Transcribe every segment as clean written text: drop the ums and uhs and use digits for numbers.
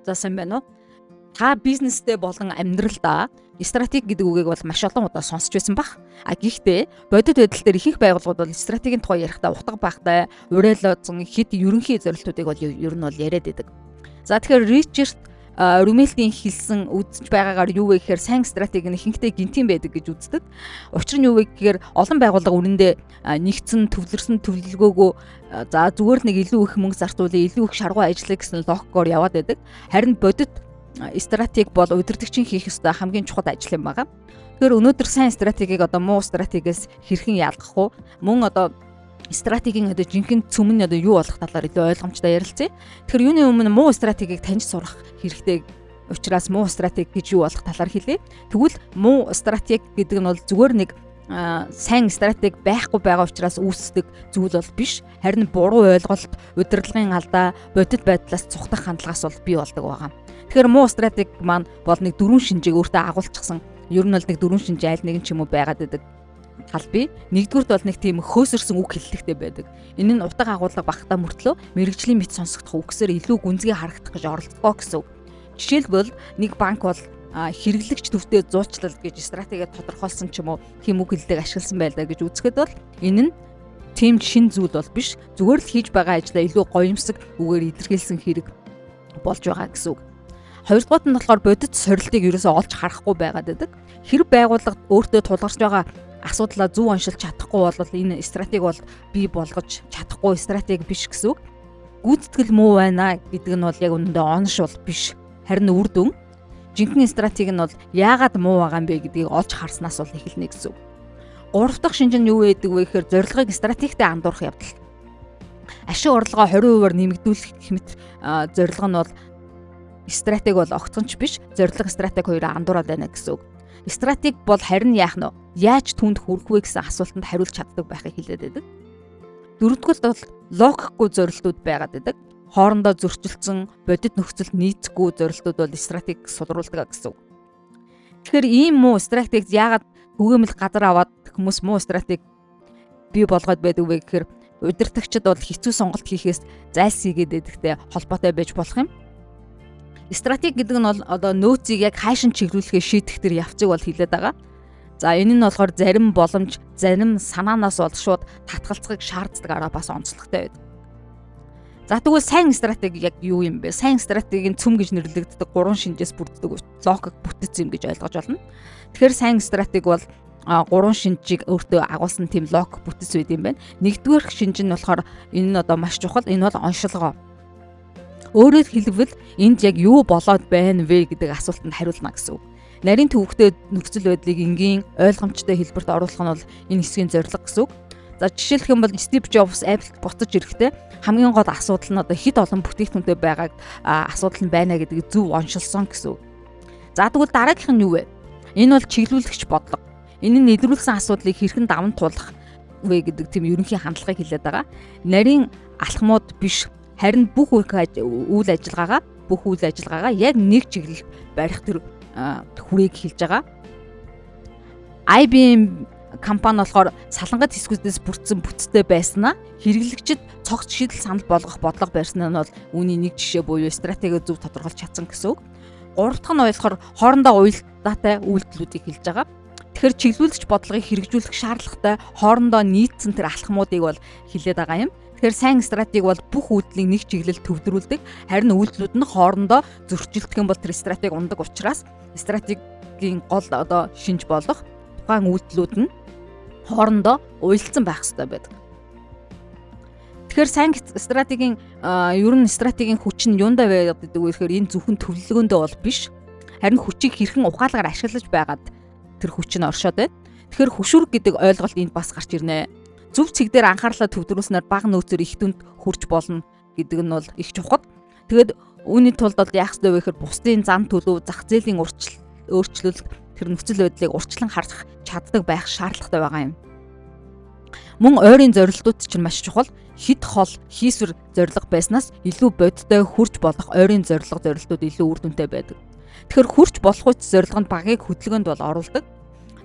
За, сайн байна уу? Та бизнестэй болон амьдралдаа стратеги гэдэг үгийг бол маш олон удаа сонсч байсан бах. А гэхдээ бодит байдал дээр ихэнх байгууллагууд бол стратегийн тухай ярихдаа утга багтай, уриалоодсон хэд ерөнхий зорилтуудыг бол ер нь бол яриад байдаг. За, тэгэхээр Ричард Румелтийн хэлсэн үзэж байгаагаар юу вэ гэхээр сайн стратеги нь ихэнхдээ гинтийн байдаг гэж үздэг. Учир нь юу вэ гэхээр олон байгууллага үнэндээ нэгдсэн, төвлөрсөн төлөвлөгөөгөө, за, зүгээр л нэг илүү их мөнгө зарцуулъя, илүү их шаргуу ажиллая гэсэн логикоор яваад байдаг. Харин бодит стратеги бол удирдагчийн хийх ёстой хамгийн чухал ажил юм байна. Тэгэхээр өнөөдөр сайн стратегийг одоо муу стратегиэс хэрхэн ялгах вэ? Мөн одоо стратегийн одоо жинхэнэ цөм нь одоо юу болох талаар илүү ойлгомжтой ярилцъя. Тэгэхээр юуны өмнө муу стратегийг таньж сурах хэрэгтэй учраас муу стратеги гэж юу болох талаар хэлье. Тэгвэл муу стратеги гэдэг нь бол зүгээр нэг сайн стратеги байхгүй байгаа учраас үүсдэг зүйл бол биш. Харин буруу ойлголт, удирдлагын алдаа, бодит байдлаас цухтах хандлагаас бол бий болдог байгаа. Тэгэхээр муу стратеги маань бол нэг дөрвөн шинжийг өөртөө агуулчихсан. Ер нь бол нэг дөрвөн шинж айл нэг нь ч юм уу байгаад байдаг тал бий. Нэгдүгüрт бол нэг тийм хөөсөрсөн үг хэллэгтэй байдаг. Энэ нь утга агуулга багтаа мөртлөө мэргэжлийн мэт сонсогдох үгсээр илүү гүнзгий харагдах гэж оролдгоо гэсэн үг. Жишээлбэл, нэг банк бол хэрэглэгч төвтэй зуучлал гэж стратегиэд тодорхойлсон ч юм уу, тийм үг хэллэг ашигласан байлаа гэж үзэхэд бол энэ нь тийм шин зүйл бол биш. Зүгээр л хийж байгаа ажлаа илүү гоёмсог үгээр илэрхийлсэн хэрэг болж байгаа гэсэн үг. Хоёрдугаарт нь болохоор бодит сорилтыг ерөөсөө олж харахгүй байгаад байдаг. Хэрэг байгууллага өөртөө тулгарч байгаа асуудлаа зөв оншилж чадахгүй бол энэ стратеги бол бий болгож чадахгүй стратеги биш гэсэн үг. Гүйцэтгэл муу байна гэдэг нь бол яг үнэндээ онош бол биш. Харин үр дүн. Жинхэнэ стратеги нь бол яагаад муу байгаа юм бэ гэдгийг олж харснаас бол эхэлнэ гэсэн үг. Гурав дахь шинж нь юу байдаг вэ гэхээр зорилгыг стратегтэй андуурах явдал. Ашиг орлогоо 20%-аар нэмэгдүүлэх гэх мэт зорилго нь бол стратеги бол огцонч биш, зорилго, стратеги хоёроо андуураад байна гэсэн үг. Стратеги бол харин яах нь вэ? Яаж түүнд хүрэх вэ гэсэн асуултанд хариулж чаддаг байхыг хэлээд байдаг. Дөрөвдүгürt бол логикгүй зорилтууд байгаад байдаг. Хоорондоо зөрчилдсөн, бодит нөхцөлд нийцэхгүй зорилтууд бол стратеги сулруулдаг гэсэн үг. Тэгэхээр ийм муу стратеги яагаад түгээмэл газар аваад хүмүүс муу стратеги бий болгоод байдаг вэ гэхээр удирдагчид бол хэцүү сонголт хийхээс зайлсхийгээд байдагтай холбоотой байж болох юм. Стратеги гэдэг нь бол одоо нөөцийг яг хайшин чиглүүлэхээ шийдэх тэр явцыг бол хэлээд байгаа. За, энэ нь болохоор зарим боломж, зарим санаанаас бол шууд татгалцахыг шаарддаг арга бас онцлогтой байдаг. За, тэгвэл сайн стратеги яг юу юм бэ? Сайн стратегийн цөм гэж нэрлэгддэг гурван шинжээс бүрддэг логик бүтэц юм гэж ойлгож байна. Тэгэхээр сайн стратеги бол гурван шинжийг өөртөө агуулсан тийм логик бүтэц байд юм байна. Нэгдүгээр шинж нь болохоор, энэ нь одоо маш чухал. Энэ бол оншилгоо. Өөрөөр хэлбэл, энд яг юу болоод байна вэ гэдэг асуултанд хариулна гэсэн үг. Нарийн төвөгтэй нөхцөл байдлыг энгийн, ойлгомжтой хэлбэрт оруулах нь бол энэ хэсгийн зорилго гэсэн үг. За, жишээлх юм бол Стив Джобс Apple буцаж ирэхдээ хамгийн гол асуудал нь одоо хэд олон бүтээгдэхүүнтэй байгааг асуудал нь байна гэдгийг зөв оншилсон гэсэн үг. За, тэгвэл дараагийнх нь юу вэ? Энэ бол чиглүүлэгч бодлого. Энэ нь илрүүлсэн асуудлыг хэрхэн даван туулах вэ гэдэг тийм ерөнхий хандлагыг хэлээд байгаа. Нарийн алхмууд биш, харин бүх үйл ажиллагаагаа яг нэг чиглэлд барих тэр хүрээг хэлж байгаа. IBM компани болохоор салангат хэсгүүдээс бүрдсэн бүтцтэй байснаа хэрэглэгчид цогц шийдэл санал болгох бодлого барьсан нь бол үүний нэг жишээ буюу стратеги зөв тодорхойлж чадсан гэсэн үг. Гурав дахь нь болохоор хоорондоо уялдаатай үйлдэлүүдийг хэлж байгаа. Тэгэхээр чиглүүлэгч бодлогыг хэрэгжүүлэх шаардлагатай хоорондоо нийцсэн тэр алхмуудыг бол хэлээд байгаа юм. Тэгэхээр сайн стратеги бол бүх үйлдэлийг нэг чиглэлд төвлөрүүлдэг. Харин үйлдэлүүд нь хоорондоо зөрчилдөх юм бол тэр стратеги унадаг учраас стратегийн гол одоо шинж болох тухайн үйлдэлүүд нь хоорондоо уялдсан байх хэрэгтэй байдаг. Тэгэхээр сайн стратегийн, ер нь стратегийн хүч нь юундаа байгаад байдаг вэ гэхээр энэ зөвхөн төлөвлөгөөндөө бол биш. Харин хүчийг хэрхэн ухаалгаар ашиглаж байгаад тэр хүч нь оршоод байна. Тэгэхээр хөшүүрэг гэдэг ойлголт энд бас гарч ирнэ. Зөв цэг дээр анхаарлаа төвлөрүүлснээр бага нөөцөөр их дүнд хүрч болно гэдэг нь бол их чухал. Тэгээд үүний тулд бол яах ёстой вэ гэхээр бусдын зам төлөв, зах зээлийн өөрчлөлт, тэр нөхцөл байдлыг урьдчилан харах чаддаг байх шаардлагатай байгаа юм. Мөн ойрын зорилтууд чинь маш чухал. Хэд хол хийсвэр зорилго байснаас илүү бодиттой, хүрч болох ойрын зорилго, зорилтууд илүү үр дүнтэй байдаг. Тэгэхээр хүрч болох үс зорилго нь багийг хөдөлгөөнд бол оруулдаг.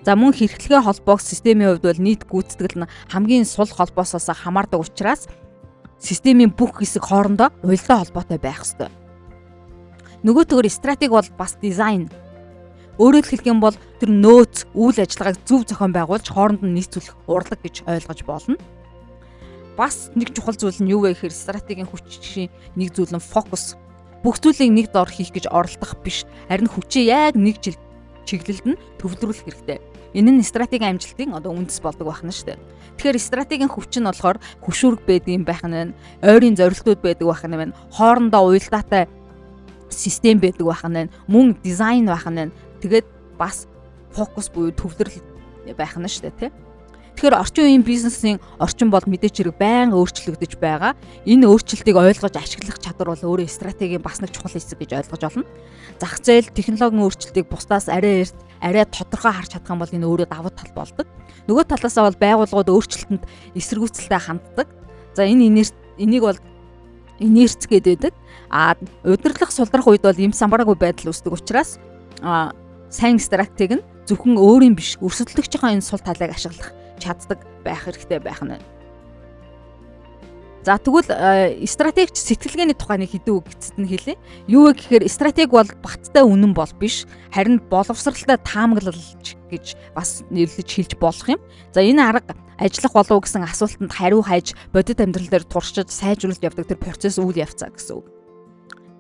За, мөн хэрэглэгээ холбоог системийн хувьд бол нийт гүйцэтгэл нь хамгийн сул холбоосоос хамаардаг учраас системийн бүх хэсэг хоорондоо уялдаа холбоотой байх ёстой. Нөгөөтэйгөр стратеги бол бас дизайн. Өөрөөр хэлэх юм бол тэр нөөц, үйл ажиллагааг зөв зохион байгуулж хооронд нь нийцүүлэх урлаг гэж ойлгож болно. Бас нэг чухал зүйл нь юу вэ гэхээр стратегийн хүчийн нэг зүйл нь фокус. Бүх зүйлийг нэг дор хийх гэж оролдох биш, харин хүчээ яг нэг чиглэлд нь төвлөрүүлэх хэрэгтэй. Энэ нь стратегийн амжилтын одоо үндэс болдог байх нь шүү дээ. Тэгэхээр стратегийн хүч нь болохоор хөшүүрэг байдаг юм байх нь, ойрын зорилтууд байдаг байх нь, хоорондоо уялдаатай систем байдаг байх нь, мөн дизайн байх нь, тэгээд бас фокус буюу төвлөрөл байх нь шүү дээ, тий. Тэгэхээр орчин үеийн бизнесийн орчин бол мэдээч хэрэг байнга өөрчлөгдөж байгаа. Энэ өөрчлөлтийг ойлгож ашиглах чадвар бол өөрөө стратегийн бас нэг чухал хэсэг гэж ойлгож байна. Зах зээл, технологийн өөрчлөлтийг бусдаас арай эрт, арай тодорхой харж чадах юм бол энэ өөрөө давуу тал болдог. Нөгөө талаасаа бол байгууллагууд өөрчлөлтөнд эсэргүүцэлтэй ханддаг. За энэ энийг бол инерц гэдэг. А удирдлах сулдрах үед бол им самбараагүй байдал үүсдэг учраас сайн стратеги нь зөвхөн өөрийн биш, өрсөлдөгчийн энэ сул талыг ашиглах чаддаг байх хэрэгтэй байх нь. За тэгвэл стратегч сэтгэлгээний тухай нэг хэдэн үг эцэст нь хэлье. Юу вэ гэхээр стратеги бол баттай үнэн бол биш, харин боловсралтай таамаглалч гэж бас нэрлэж хэлж болох юм. За энэ арга ажиллах болов уу гэсэн асуултанд хариу хайж бодит амьдрал дээр туршиж сайжруулж явдаг тэр процесс үйл явцаа гэсэн үг.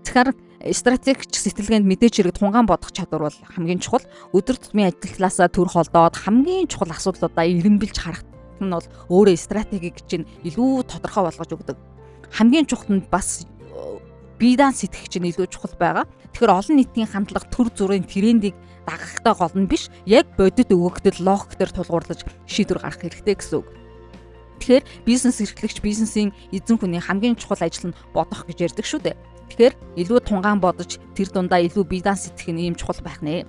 Тэгэхээр стратегч сэтгэлгээнд мэдээч хэрэг тунгаан бодох чадвар бол хамгийн чухал. Өдөр тутмын ажил талаасаа төр холдоод хамгийн чухал асуудлуудаа эренбэлж харах нь бол өөрөө стратегийг чинь илүү тодорхой болгож өгдөг. Хамгийн чухал нь бас бие даан сэтгэх чинь илүү чухал байгаа. Тэгэхээр олон нийтийн хандлага, төр зүрийн трендийг дагахтай гол нь биш, яг бодит өгөгдөл логик дээр тулгуурлаж шийдвэр гаргах хэрэгтэй гэсэн үг. Тэгэхээр бизнес эрхлэгч, бизнесийн эзэн хүний хамгийн чухал ажил нь бодох гэж ярьдаг шүү дээ. Тэгэхээр илүү тунгаан бодож тэр дундаа илүү бие даан сэтгэх нь ийм чухал байх нэ.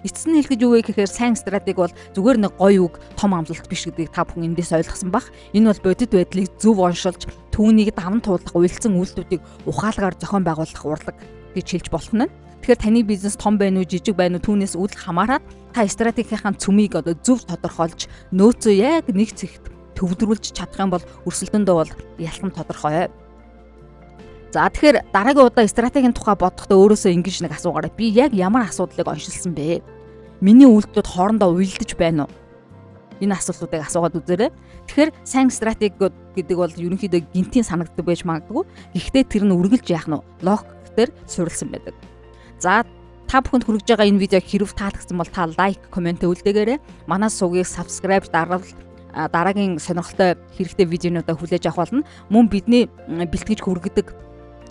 Эцэст нь хэлэхэд юу вэ гэхээр сайн стратеги бол зүгээр нэг гоё үг, том амлалт биш гэдгийг та бүхэн эндээс ойлгосон бах. Энэ бол бодит байдлыг зөв оншилж, түүнийг даван туулах уялдсан үйлдэлүүдийг ухаалгаар зохион байгуулах урлаг гэж хэлж болох нь. Тэгэхээр таны бизнес том байна уу, жижиг байна уу түүнээс үл хамааран та стратегийнхаа цөмийг одоо зөв тодорхойлж, нөөцөө яг нэг цэгт төвлөрүүлж чадах юм бол өрсөлдөөндөө бол ялхан тодорхой. За тэгэхээр дараагийн удаа стратегийн тухай бодохдоо өөрөөсөө ингэж нэг асуугаарай. Би яг ямар асуудлыг оншилсан бэ? Миний үйлдэлүүд хоорондоо уялдаж байна уу? Энэ асуултуудыг асуугаад үзээрэй. Тэгэхээр сайн стратеги гэдэг бол ерөнхийдөө гинтийн санагддаг байж магадгүй. Гэхдээ тэр нь үргэлж яах нь логик дээр суурилсан байдаг. За та бүхэнд хүргэж байгаа энэ видео хэрв таалагдсан бол та лайк, коммент үлдээгээрэй. Манай сувгийг subscribe дарвал дараагийн сонирхолтой хэрэгтэй видеонуудаа хүлээж авах болно. Мөн бидний бэлтгэж хүргэдэг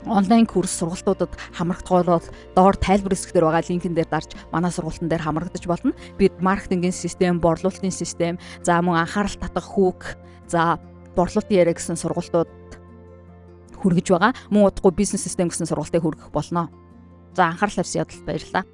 онлайн курс сургалтуудад хамрагдах бол доор тайлбар хэсэг дээр байгаа линкэн дээр дарж манай сургалтын дээр хамрагдаж болно. Бид маркетингийн систем, борлуулалтын систем, за мөн анхаарал татах хүүк, за борлуулалтын яриа гэсэн сургалтууд хүргэж байгаа. Мөн удахгүй бизнес систем гэсэн сургалтыг хүргэх болно. За анхаарал тавьсан явдалд баярлалаа.